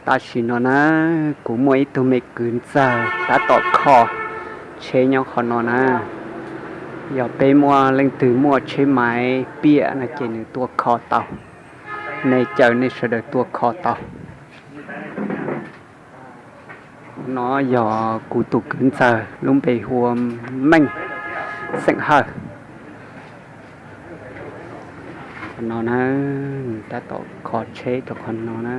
Tam sim no na, kuv muaj ib tug me kwv ntxawg tab tom kho tsheb nyob qhov no na. Yog peb muaj leej twg muaj tsheb maiv piam no ces nws tuaj kho tau. Nej caw nej sawv daws tuaj kho tau. No yog kuv tus kwv ntxawg lub npe hu ua Meej, xeem Hawj. Qhov no na, nws tab tom kho tsheb rau qhov no na.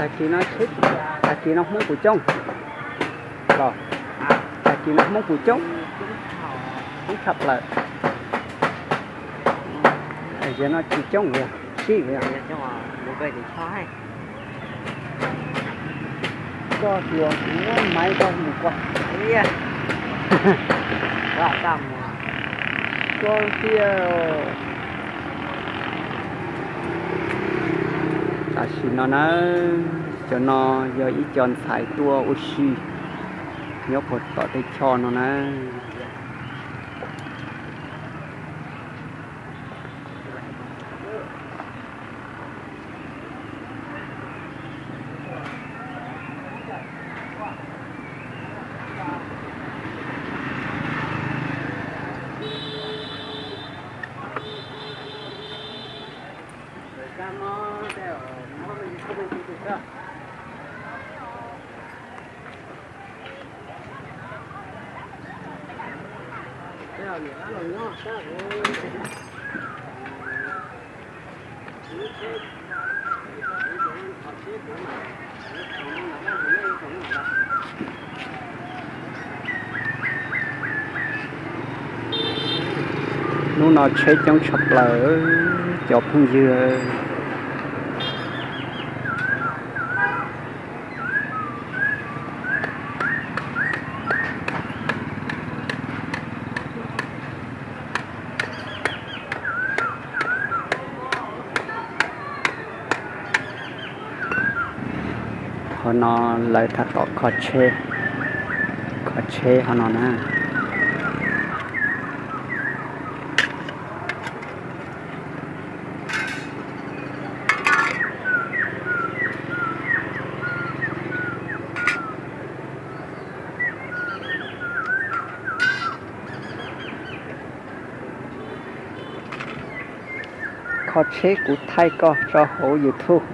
Tag kis no, tag kis no Hmoob puas coob? Tag kis no Hmoob puas coob? Coob tshaj plaws. Zaum no tsis coob li, sib li. Koj hluas kuv muab maiv koj mus koj. Koj thiaj. Tam sim no na, cov no yog ib co ntxhais tuaj ua si nyob puag tom tej choj no na. Hnub no tsheb coob tshaj plaws cov phooj ywg. Qhov no lawv tab tom kho tsheb, kho tsheb qhov no na. Kho tsheb kuv thaij koj tso hauv YouTube.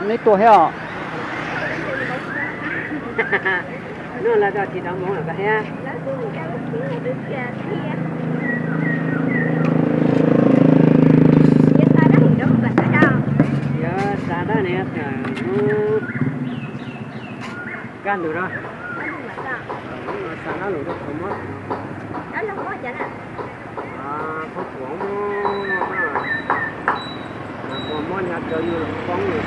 Neb tuaj thiab os? Kaj ntug no, xa dab lug rau qhov mob, qhov quav mob, quav mob hnyav tsawv yus los poob li.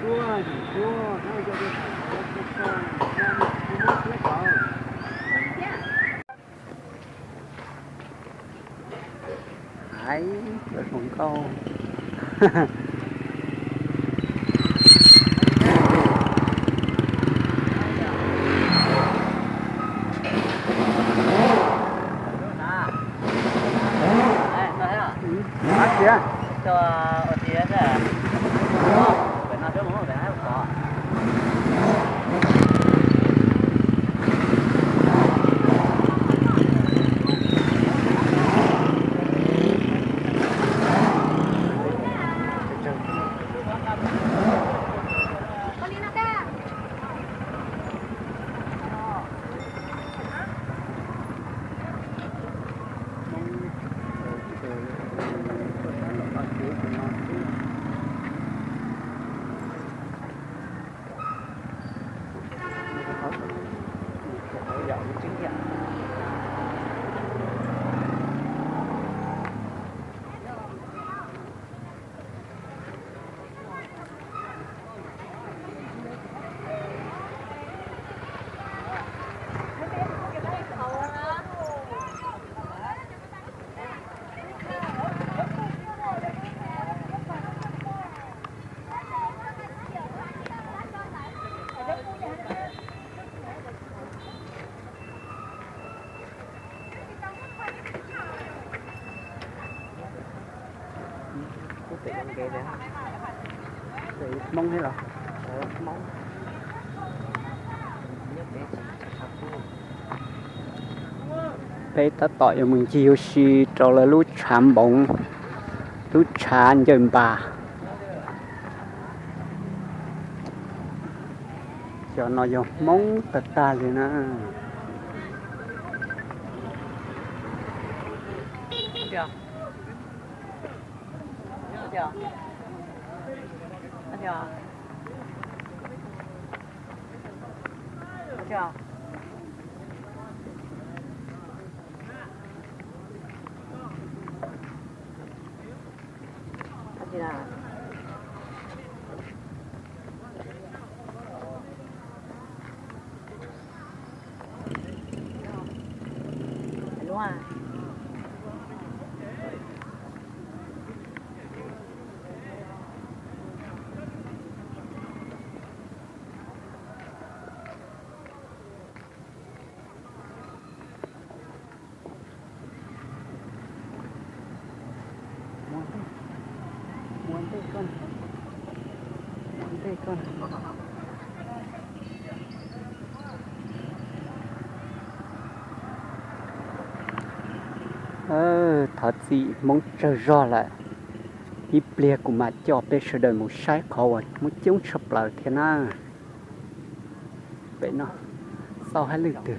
Tsuag yus tsuag, yus tsuag, Tau. Hmoob thiab los? Peb tab tom yuav mus ncig ua si rau lawv lub tshav npoov, lub tshav ncawg npas. Cov no yog Hmoob tag tag li na. Thov txim, Hmoob tsawg zog lawm. Ib pliag kuv mam coj peb sawv daws mus saib qhov uas muaj coob tshaj plaws thiab na. Pem no xauj hais leej twg.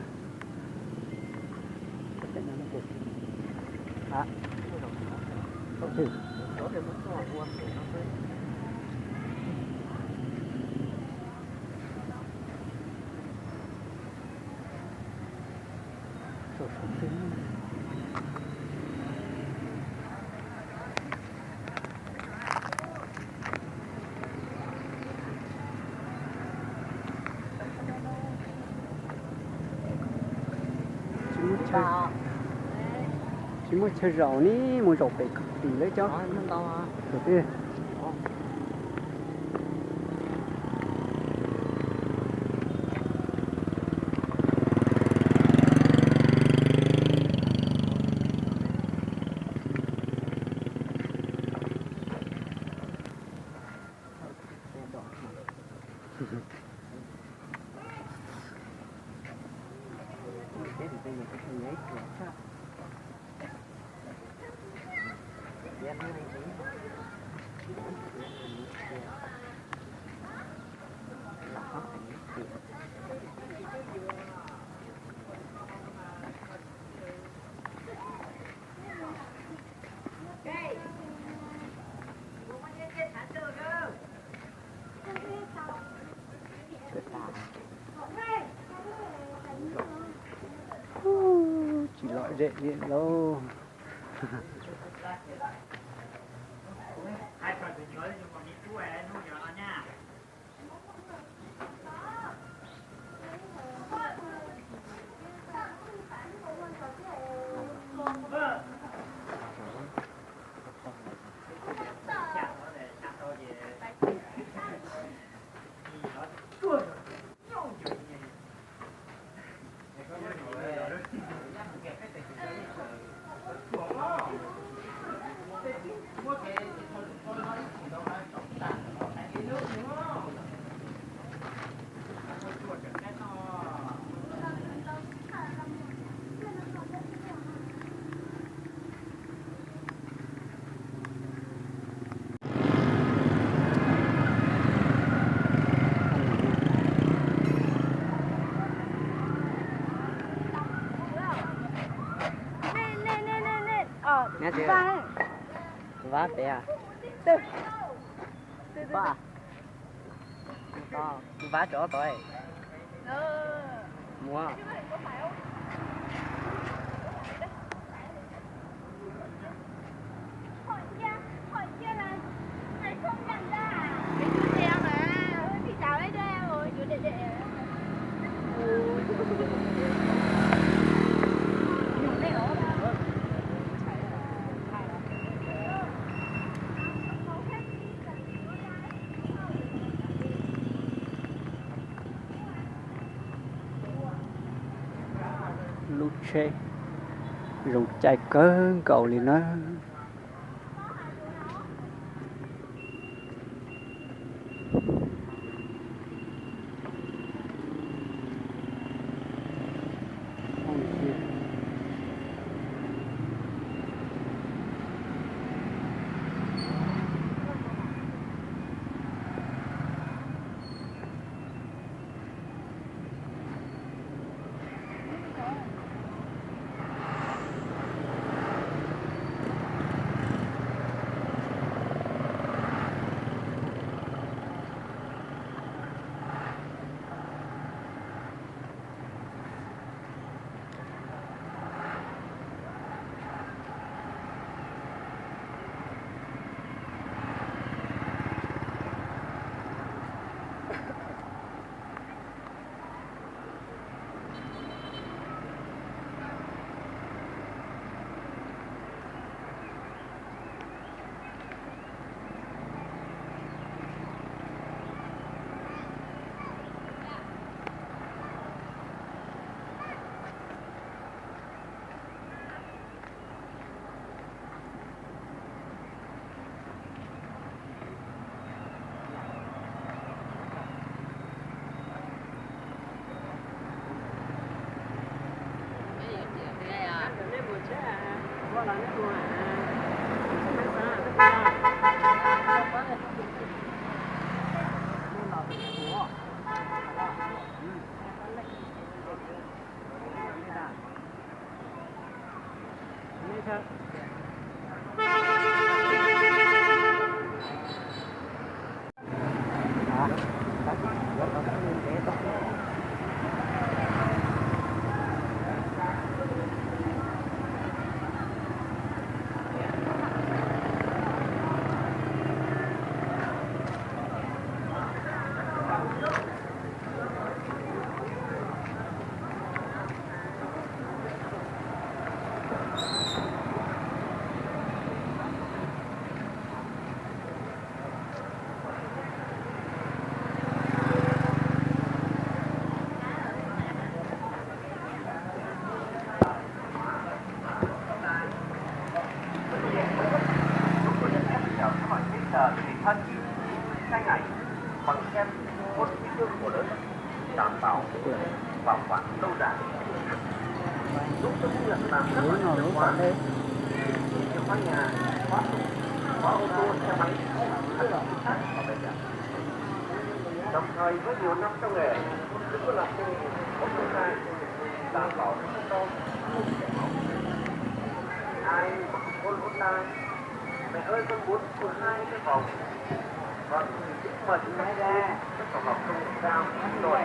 Tsis muaj chaw zaum ne, mus zaum pem koj tim lawv cov. Tsis lom zem li lauj. Vab pem a? Vab, vab tsov tod. Muab. Lub tsheb zoo caij kawg nkaus li na. Lub no lub pam dej. Đồng thời với nhiều năm trong nghề, Đức có lập nên một công ty đảm bảo cho các con không chảy máu. Ai mà không có lỗ tai, mẹ ơi con muốn thử hai cái vòng. Vâng, xin kính mời quý vị các phòng học công nghệ cao Hà Nội.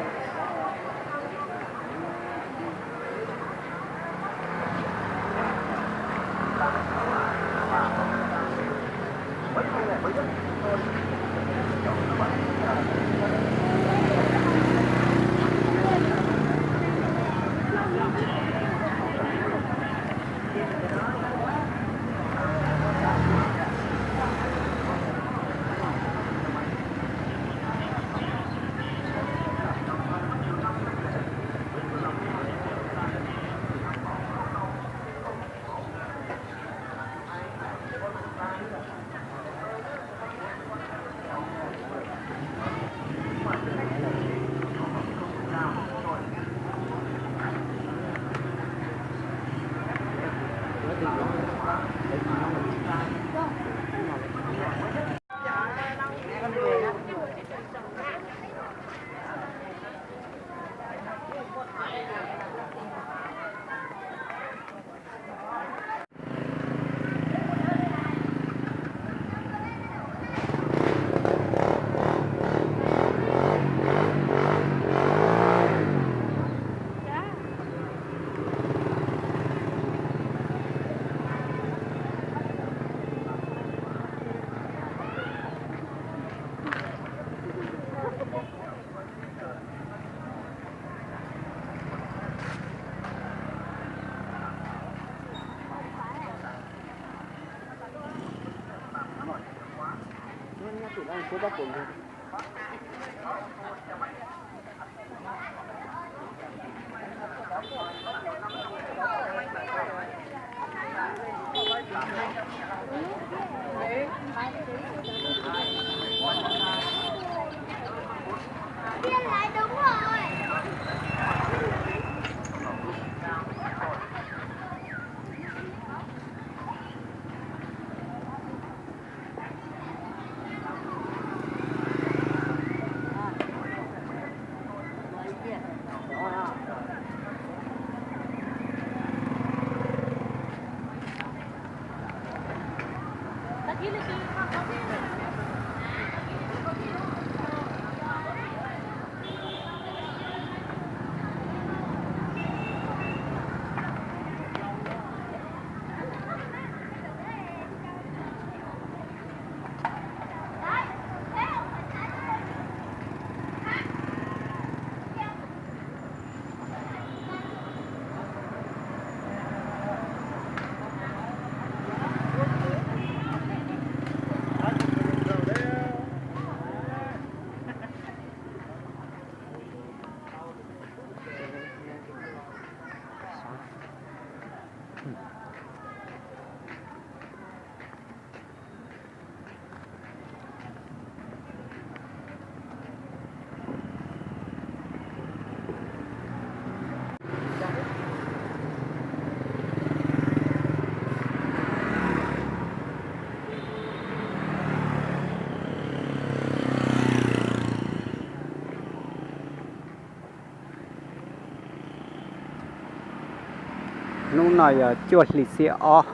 Hnub no yog cuaj hli xiab ob,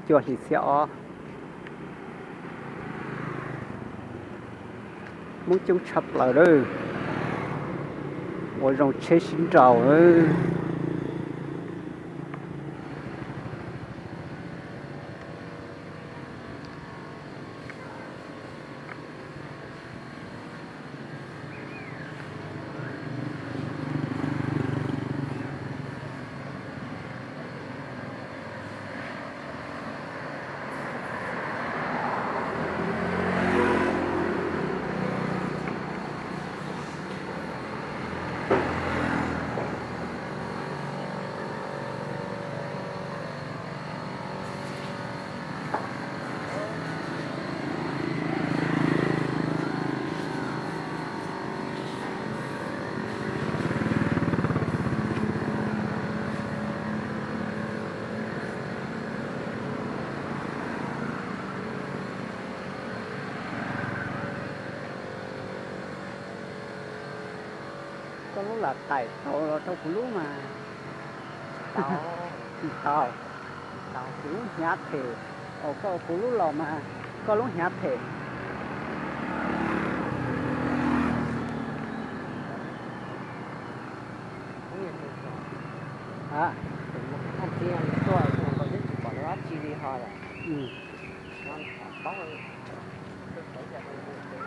cuaj hli xiab ob. Hmoob coob tshaj plaws lawm, ua zoo tsheb sib nraus. Koj lub lam qaim tau los rau kuv lub mas. Tsis tau, tsis tau, kuv lub hnyav phem, koj kuv lub los mas koj lub hnyav phem. Tus no kuv txaj ntsia tuaj tus nkaus twb tsis pom dab tsi li ho yom. Paub, koj xav yam li